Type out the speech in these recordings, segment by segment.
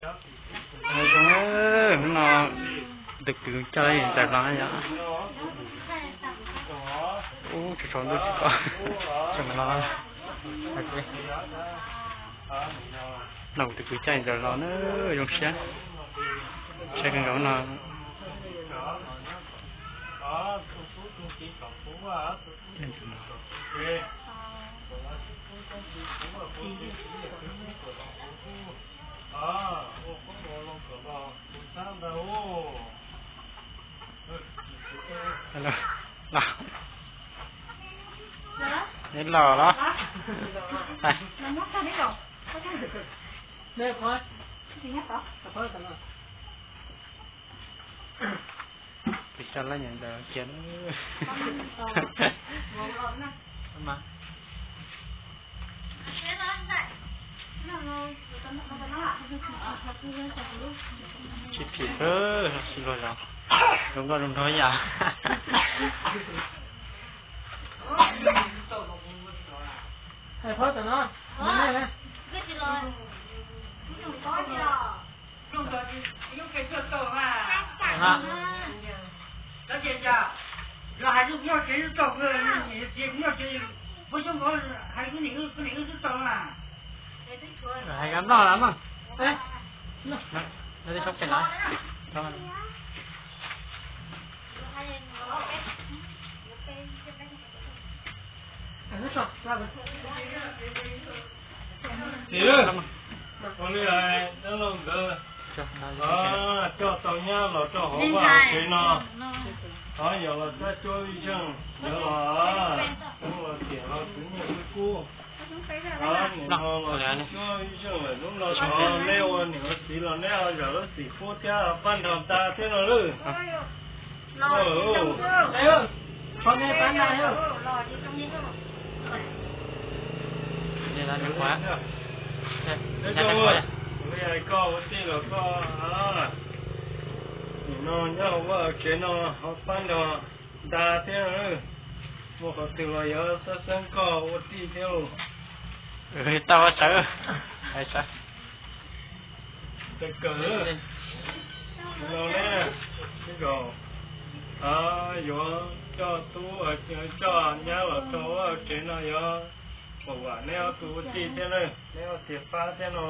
Hnub no tus kwv coj ntawm los yom. Ub, tsaus tsaus ntuj tsis tau tseem los. No kuv tus kwv coj ntawm los na, zoo siab. Saib kawg nkaus no. Los, los los. Peb coj lab nyam ntawd kiag. Tsis phim xwb, tsis luag zos, zoo nkauj zoo nraug yam. Hais nplog los mas. Txiv, ua li hais dab laug nkawd coj tau nyab los rau hauv vaj hauv tsev no, thov yog los txhaj cuab ib zeej, yog los hnub los tiam los kwv nyiaj kwv kub. Nim no los cuab ib zeej lawm, hnub no thov neb ua niam ua txiv los neb ho zam lub txim pub thiab pab nrog nta thiab no lawm. Koj ua tij los koj, nim no nyob hauv vaj hauv tsev no ho pab nrog nta thiab, muaj qhov twg los yuav xab xeeb koj ua tij thiab. Tau sawv, sawv. Tawm kawg, no ne, yuav coj tub coj nyab los rau vaj tsev no yuav pom vam neb ob tug ua tij thiab na, neb ua tias pab thiab no.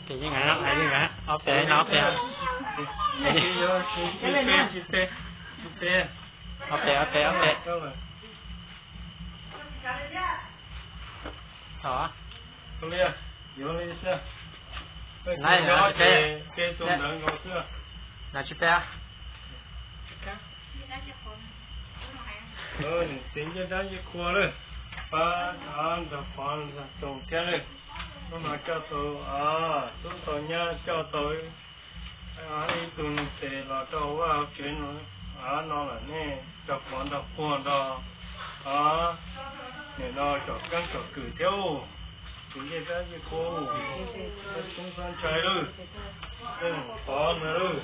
Ces yeej, ob pem no ob pem. Ob pem, ob pem, ob pem. Thaum yuav li xwb, peb tus ntawd nkaus xwb. Nav tsis peb. Txiv ncej dab ncej qhua lawm, pab nrog pov nrog toog thiab lawm. Hnub no coj tau tub tau nyab coj tau ib tug neeg tes los rau vaj tsev no lawm, nej coj pov nrog puag nrog, nim no tsom keeb tsom kwm thiab. Txiv ncej dab ncej qhua, txhob ntshai lawm, pov na lawm.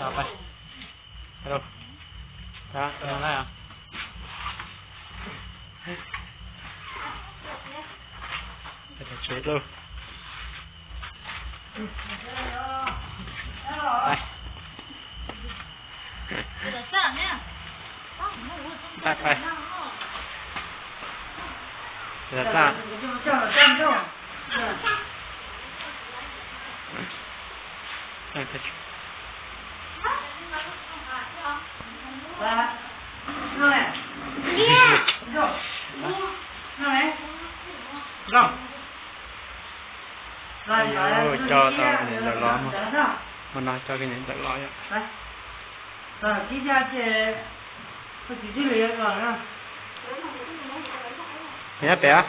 Coj tau niam ntawm los, hmo no coj niam ntawm los yom. Nyob pem.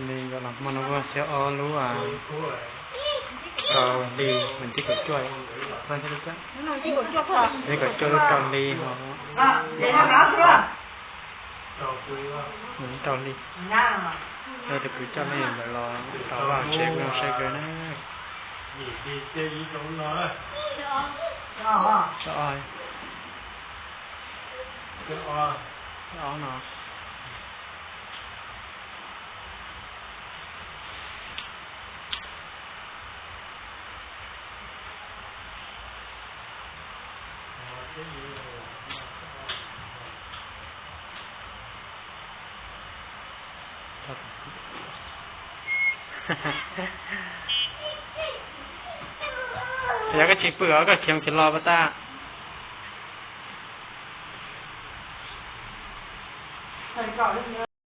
Li los hmo no kuj thiab ob lub, rau li vas thib kaum cuaj. Vas thib kaum cuaj lub rau li no. Rau li, rau tus kwv coj me ntawd los tau vaj tsev kuj zoo saib kawg na. Ob no. Yog koj tsis pw os koj khiav khiav los pas tas.